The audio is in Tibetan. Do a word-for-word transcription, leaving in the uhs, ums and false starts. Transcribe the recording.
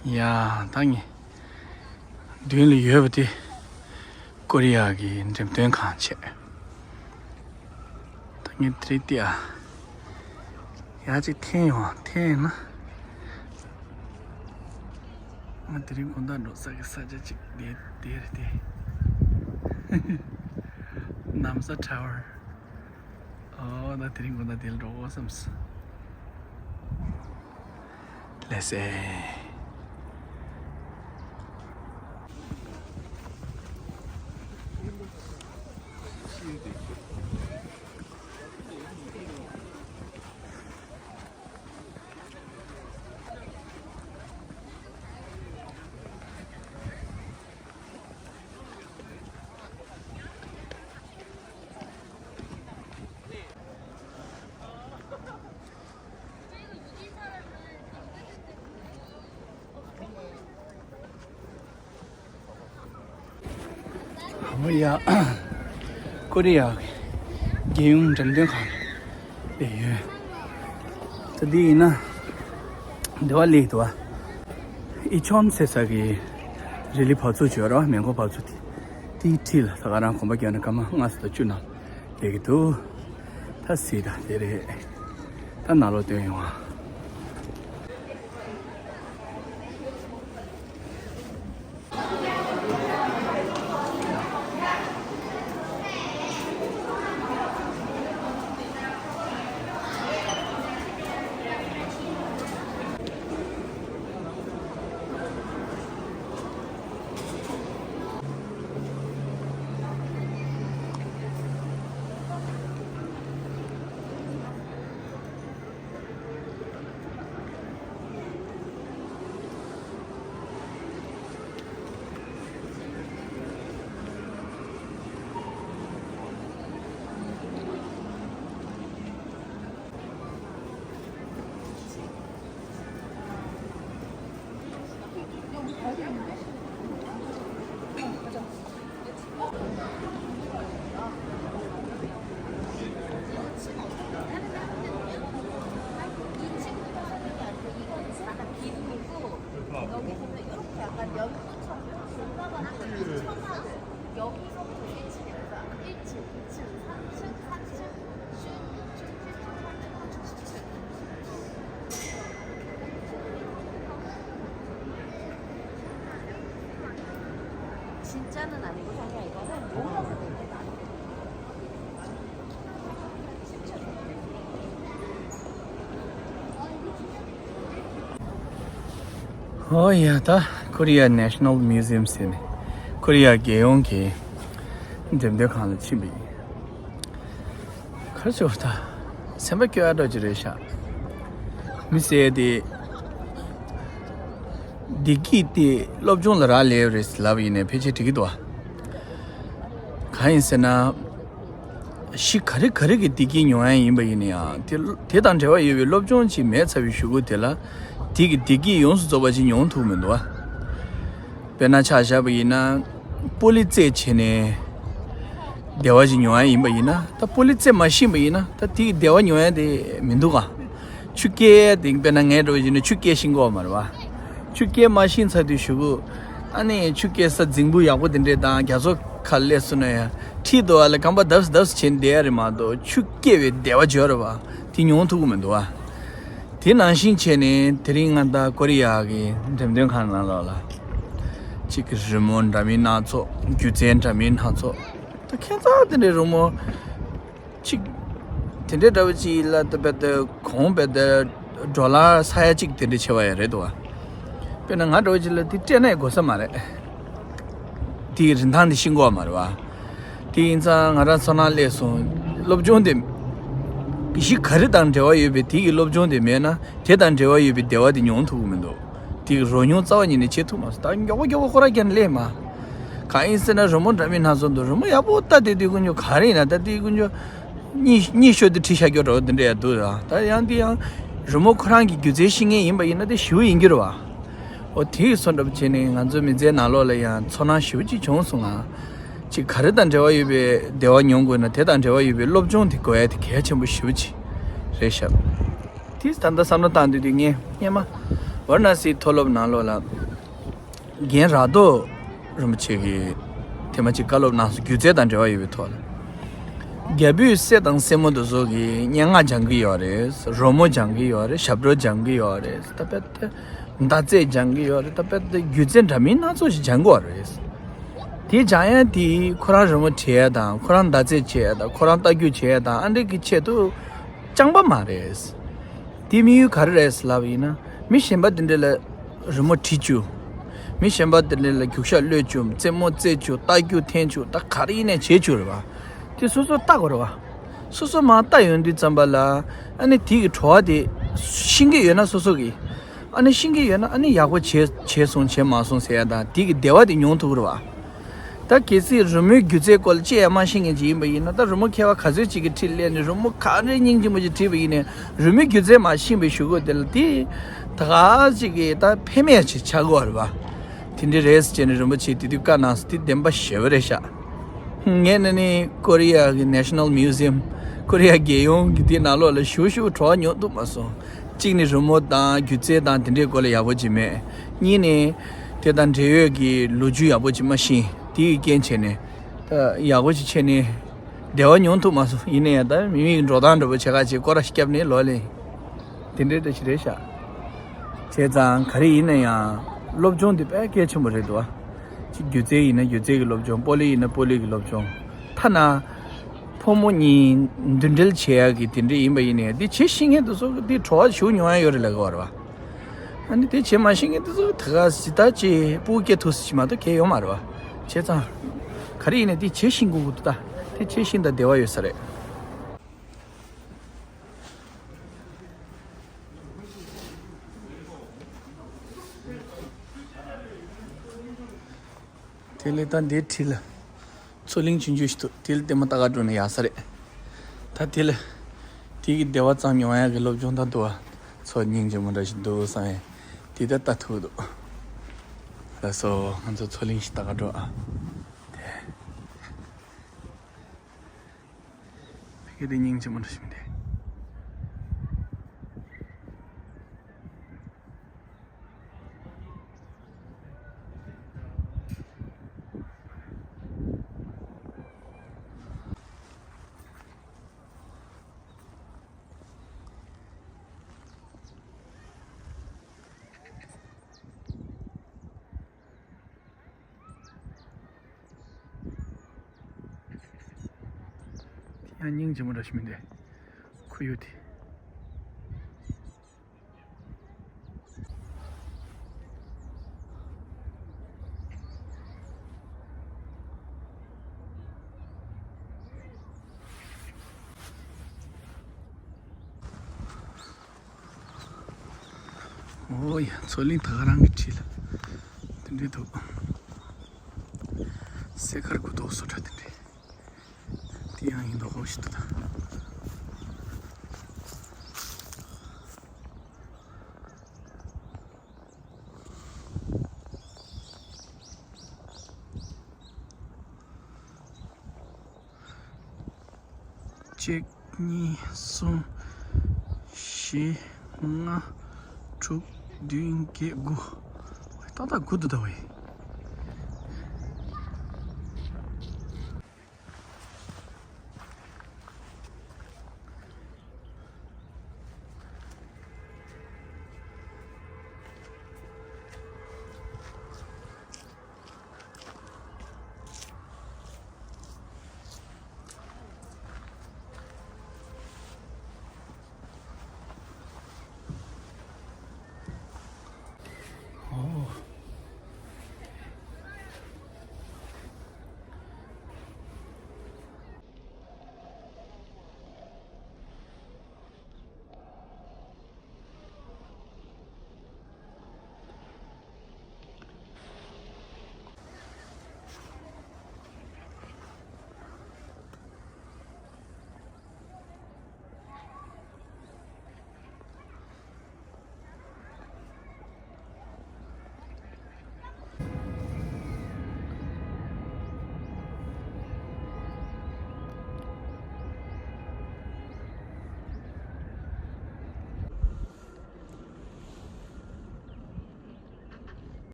ཡ། ད་ངས་མདུན་ལ་ཡོད་པ་དེ་ཀོ་རི་ཡ་གི་འགྲེམས་སྟོན་ཁང་བྱས། ད་ངས་དེ་རིང་དེ་ཨ་ཡ་གཅིག་འཐེན་ཡོང་། འཐེན་ཡིན་ན་ང་དེ་རིང་དགོང་དག་འགྲོ་ས་གི་ས་ཆ་གཅིག་དེ་དེ་རེད་དེ། ནམ་ས་ཊ་ཝར། ཨོ་ད་དེ་རིང་དགོང་དག་དེ་ལ་འགྲོ་དགོས་བསམས། ལགས་སེ། ཨོ་ཡ། ཀོ་རི་ཡ་རྒྱལ་ཡོངས་འགྲེམས་སྟོན་ཁང་ལ་ཡོད། ད་འདི་ཡིན་ན་འདི་བ་ལེགས་འདུག་བ། ཨི་ཆོན་ཟེར་ས་གི་རི་ལི་བབས་ཚུགས་བྱོས་ར་མེ་འཁོར་བབས་ཚུགས་དེ་དེའི་འཁྲིས་ལ་ད་ག་རང་གོམ་པ་བརྒྱབ་ན་སྐར་མ་ལྔ་ཙམ་དང་བཅུ་ནང་སླེབས་ཀྱི་འདུག་ད་གཟིགས་དང་དེ་རེད། ད་ནང་ལོགས་སྟོན་ཡོང་ཨ། ཨོ་ཡ། ད་ཀོ་རི་ཡ་ནེ་ཤ་ནལ་མིའུ་ཛི་ཡམ་ཟེར་ནས་ཀོ་རི་ཡ་རྒྱལ་ཡོངས་ཀྱི་འགྲེམས་སྟོན་ཁང་ལ་ཕྱིན་པ་ཡིན། ག་རེ་བྱེད་པ། ད་སེམས་པ་སྐྱོ་ཡ་འདྲ་ཅིག་རེད་ཤག་མི་ཟེར་དེ། བདེ་སྐྱིད་དེ་སློབ་སྦྱོང་ལ་རག་ལས་རེད་ལབ་ཡིན་ནའི་ཕལ་ཆེར་འགྲིག་གི་འདུག་ཨ། གང་ཡིན་ཟེར་ན། གཞི་ག་རེ་ག་རེ་གི་བདེ་སྐྱིད་མྱོང་ཡ་ཡིན་པ་ཡིན་ན་ཡང་དེ་དེ་དང་འབྲེལ་བ་ཡོད་པའི་སློབ་སྦྱོང་ཅིག་མེད་ཚར་བའི་གཞུག་གུ་དེ་ལ་དེ་གི་བདེ་སྐྱིད་ཡོངས་སུ་རྫོགས་པ་ཅིག་མྱོང་ཐུབ་མི་འདུག་ཨ། དཔེར་ན་ཆ་བཞག་པ་ཡིན་ན། སྤོ་ལོ་རྩེད་བྱས་ནས་བདེ་བ་ཞིག་མྱོང་ཡ་ཡིན་པ་ཡིན་ན། ད་སྤོ་ལོ་རྩེད་མ་ཤེས་པ་ཡིན་ན་ད་དེ་གི་བདེ་བ་མྱོང་ཡ་དེ་མི་འདུག་ག་ཆུ་རྐྱལ་དེ་དཔེར་ན་ངས་འགྲོ་བ་ཡིན་ན་ཆུ་རྐྱལ་ཤེས་ཀྱི་ཡོད་མ་རེད་བ། ཆུ་རྐྱལ་མ་ཤེས་ཚར་དུས་གཞུག་གུ་ཨ་ནི་ཆུ་རྐྱལ་ས་རྫིང་བུ་ཡག་པོ་དེ་འདྲས་དང་རྒྱ་མཚོ་ཁ་སླེབས་སོང་ན་ཡང་ཁྲིད་དུ་བ་ལ་རྐང་པ་བརྡབས་བརྡབས་བྱས་ནས་བསྡད་ཡ་རེད་མ་གཏོགས་ཆུ་རྐྱལ་བའི་བདེ་བ་འཇོག་རེད་བ། དེ་མྱོང་ཐུབ་ཀྱི་མི་འདུག་བ། དེ་ནང་བཞིན་བྱས་ནས་དེ་རིང་ང་ད་ཀོ་རི་ཡ་གི་འགྲེམས་སྟོན་ཁང་ནང་ལོགས་ལ་གཅིག་གི་རི་མོ་འདྲ་མིན་སྣ་ཚོགས། སྒྱུ་རྩལ་འདྲ་མིན་སྣ་ཚོགས། ད་ཁྱད་མཚར་དེ་འདྲའི་རི་མོ་གཅིག་དེ་འདྲའི་འདྲ་བོ་གཅིག་ལ་ད་བེད་ད་གོང་བེད་ད་ཌོ་ལར་ས་ཡ་གཅིག་དེ་འདྲ་ཆེ་བ་ཡང་རེད་འདུག་བ། དཔེར་ན་ང་འདྲ་བོ་གཅིག་ལ་དེ་སྤྲད་ན་ཡང་དགོས་ས་མ་རེད། དེའི་རིན་ཐང་དེ་ཤེས་ཀྱི་ཡོད་མ་རེད་བ། དེ་ཡིན་ཙང་ང་རང་ཚོར་སྣང་སླེབས་སོང་། སློབ་སྦྱོང་དེ་གཞི་ག་རེ་དང་འབྲེལ་བ་ཡོད་པའི་དེ་གི་སློབ་སྦྱོང་དེ་མེད་ན་དེ་དང་འབྲེལ་བ་ཡོད་པའི་བདེ་བ་དེ་མྱོང་ཐུབ་ཀྱི་མི་འདུག་དེ་གི་རོལ་མྱོང་རྩ་བ་ཉིད་ནས་བྱེད་ཐུབ་མ་སོང་། ད་མགྱོགས་པོ་མགྱོགས་པོ་ཁོ་རང་རྒྱབ་ནས་སླེབས་མ། གང་ཡིན་ཟེར་ན་རི་མོ་འདྲ་མིན་སྣ་ཚོགས་འདུག་རི་མོ་ཡག་པོ་ལྟ་བསྡད་དུས་དཀོན་མཆོག་ག་རེ་ཡིན་ན་ད་དེ་དཀོན་མཆོག་གཉིད་གཉིད་ཤོར་དུས་བྲིས་བཞག་རྒྱུ་འདྲ་བོ་དེ་འདྲ་ཡང་འདུག་ད་ཡང་འདི་ཡང་རི་མོ་ཁོ་རང་གི་སྒྱུ་རྩལ་ཤེས་མཁན་ཡིན་པ་ཡིན་ན་དེ་ཞེ་པོ་ཡིན་རྒྱུ་རེད་བ། འོ་དེ་ཡི་བཟོ་འདྲ་པོ་བྱས་ནས་ང་ཚོའི་མི་ཚེའི་ནང་ལོགས་ལ་ཡང་ཚོར་སྣང་ཞེ་པོ་ཅིག་བྱུང་སོང་ང་། ཅིག་ག་རེ་དང་འབྲེལ་བ་ཡོད་པའི་བདེ་བ་མྱོང་དགོས་ན་དེ་དང་འབྲེལ་བ་ཡོད་པའི་སློབ་སྦྱོང་དེ་དགོས་ཡ་དེ་གལ་ཆེན་པོ་ཞེ་པོ་ཅིག་རེད་ཤག་དེ་ད་ལྟ་བསམ་བློ་བཏང་དུས་དེ་ངས་སྔས་མ་ ཝཱ་ར་ཎ་སིའི་མཐོ་སློབ་ནང་ལོགས་ལ་རྒན་རག་རྡོ་རིན་པོ་ཆེ་གིས་ཐེངས་མ་གཅིག་བཀའ་སློབ་གནང་སོང་། སྒྱུ་རྩལ་དང་འབྲེལ་བ་ཡོད་པའི་ཐོག་ལ། རྒྱ་བོད་སྲས་དང་སྲས་མོ་དེ་ཚོ་གིས་སྙན་ངག་སྦྱང་གི་ཡོད་རེད། རོལ་མོ་སྦྱང་གི་ཡོད་རེད། ཞབས་བྲོ་སྦྱང་གི་ཡོད་རེད། ད་དཔེ་ད་མདའ་རྩེད་སྦྱང་གི་ཡོད་རེད། ད་དཔེ་ད་སྒྱུ་རྩལ་འདྲ་མིན་སྣ་ཚོགས་ཤིག་སྦྱང་གི་ཡོད་རེད། དེ་སྦྱང་ཡ་དེ་ཁོ་རང་རི་མོ་བྲིས་ཡ་དང་ཁོ་རང་མདའ་རྩེད་བྱེད་ཡ་དང་ཁོ་རང་རྟ་རྒྱུག་བྱེད་ཡ་དང་ཨ་འདྲ་གི་ཆེད་དུ་རྐྱང་པ་མ་རེད། དེའི་དམིགས་ཡུལ་ག་རེ་རེད་ལབ་པ་ཡིན་ན། མི་གཞན་པ་དེ་འདྲ་ལ་རི་མོ་བྲིས་བཅུག་མི་གཞན་པ་དེ་འདྲ་ལ་རྒྱུག་ཤར་གློད་བཅུག་རྩེད་མོ་རྩེད་བཅུག་རྟ་རྒྱུག་འཐེན་བཅུག་ད་ག་རེ་ཡིན་ནའི་བྱེད་བཅུག་རེད་བ། དེ་སོ་སོ་ལྟ་དགོས་རེད་བ། སོ་སོ་མར་ལྟ་ཡོང་དུས་ཙམ་པ་ལ་ཨ་ནི་དེ་གི་བྲོ་བ་དེ་ཤེས་ཀྱི་ཡོད་ན་སོ་སོ་གི་ཨ་ནི་ཤེས་ཀྱི་ཡོད་ན་ཨ་ནི་ཡག་པོ་བྱས་བྱས་སོང་བྱས་མ་སོང་ཟེར་ཡ་དང་དེ་གི་བདེ་བ་དེ་མྱོང་ཐུབ་ཀྱི་རེད་བ། ད་གལ་སྲིད་རི་མོའི་སྒྱུ་རྩལ་སྐོར་ལ་ཅི་ཡང་མ་ཤེས་མཁན་ཅིག་ཡིན་པ་ཡིན་ན། ད་རི་མོ་མཁས་པ་ག་ཚོད་ཅིག་གི་འཁྲིས་སླེབས་ནས་རི་མོ་ག་རེ་སྙིང་རྗེ་མོ་ཅིག་བྲིས་པ་ཡིན་ནའི་རི་མོའི་སྒྱུ་རྩལ་མ་ཤེས་པའི་གཞུག་གུ་དེ་ལ་དེ་ད་ག་ཅིག་གི་ད་ཕན་མེད་ཅིག་ཆགས་ཀྱི་ཡོད་རེད་པ། དེ་འདྲ་རེད་ཟེར་ནས་རིན་པོ་ཆེས་དེ་དུས་བཀའ་གནང་སོང་། དེ་བདེན་པ་ཞེ་པོ་རེད་ཤག་ངས་ན་ནི་ཀོ་རི་ཡ་གི་National Museum། ཀོ་རི་ཡ་རྒྱལ་ཡོངས་ཀྱི་དེ་ནང་ལོགས་ལ་ཞུ་ཞུ་བྲོ་བ་མྱོང་ཐུབ་མ་སོང་། གཅིག་ནི་རི་མོ་དང་སྒྱུ་རྩལ་དང་དེ་འདྲའི་སྐོར་ལ་ཡག་པོ་ཅིག་མེད། གཉིས་ནི་དེ་དང་འབྲེལ་ཡོད་ཀྱི་ལོ་རྒྱུས་ཡག་པོ་ཅིག་མ་ཤེས། དེ་ཡི་རྐྱེན་བྱས་ནས་ད་ཡག་པོ་ཅིག་བྱས་ནས་བདེ་བ་མྱོང་ཐུབ་མ་སོང་། ཡིན་ན་ཡང་ད་མི་མི་གི་འགྲོ་སྟངས་འདྲ་པོ་བྱེད་ཁ་ཅིག་སྐོར་ར་བརྒྱབ་ནས་ལོག་ལེ་དེ་འདྲའི་འདྲ་ཞིག་རེད་ཤག་བྱས་ཙང་ག་རེ་ཡིན་ན་ཡང་སློབ་སྦྱོང་འདི་དཔེ་གལ་ཆེན་པོ་རེད་འདུག་ཨ། ཅིག་སྒྱུ་རྩལ་ཡིན་ན་སྒྱུ་རྩལ་གྱི་སློབ་སྦྱོང་། སྤོ་ལོ་ཡིན་ན་སྤོ་ལོ་གི་སློབ་སྦྱོང་། ཐ་ན་ཕོ་མོ་གཉིས་མདུན་སྒྲིལ་བྱེད་ཡག་གི་དེ་འདྲ་ཡིན་པ་ཡིན་ནའི་དེ་བྱེད་ཤེས་མཁན་དེ་ཚོ་དེ་བྲོ་བ་ཞུ་མྱོང་ཡ་ཡོད་རེད་ལབ་དགོས་རེད་བ། ཨ་ནི་དེ་བྱེད་མ་ཤེས་མཁན་དེ་ཚོ་ད་ག་ཟི་ད་ཅེ་སྤུ་གུ་སྐྱེ་ཐུབ་ཟེར་མ་གཏོགས་གལ་ཡོད་མ་རེད་བ། བྱས་ཙང་ག་རེ་ཡིན་ནའི་དེ་བྱེད་ཤེས་དགོས་ཀྱི་འདུག་ད་དེ་བྱེད་ཤེས་ད་བདེ་བ་ཡོད་ས་རེད། དེ་ལས་ད་འདིའི་འཁྲིས་ལ་མཚོ་གླིང་ཆུང་ཆུང་ཞིག་འདུག་དེ་ལ་ལྟད་མོ་ལྟ་ག་འགྲོ་ན་ཡག་ས་རེད། ད་དེ་ལ་དེ་གི་བདེ་བ་ཙམ་མྱོང་ཡག་གི་སློབ་སྦྱོང་ད་འདུག་ཨ། མཚོ་སྙིང་རྗེ་མོ་འདྲ་ཞིག་འདུག་བསམ་ཡས་དེ་ད་ལྟ་ཐུག་འདུག་ལགས་སོ། ང་ཚོ་མཚོ་གླིང་ཞིག་ལྟ་ག་འགྲོ་ཨ། དེ་ཕ་གི་དེ་སྙིང་རྗེ་མོ་འདྲ་ཞིག་མི་འདུག་དེ་ཡང་སྙིང་རྗེ་མོ་འདྲ་ཞིག་མི་འདུག་ཁོར་ཡུག་དེ། ཨོ་ཡ། མཚོ་གླིང་ད་ག་རང་གི་འཁྲིས་ལ་དེ་འདྲའི་འདུག་སེ་མཁར་གུ་དོག་སོ་འདྲ་དེ་འདྲའི། དེ་ཡང་ཡིན་མདོག་ཁ་པོ་ཞིག་འདུག་ད། གཅིག་གཉིས། གསུམ། བཞི། ལྔ། དྲུག་བདུན། བརྒྱད། དགུ། ཏག་ཏག་དགུ་འདུག་ད་བས།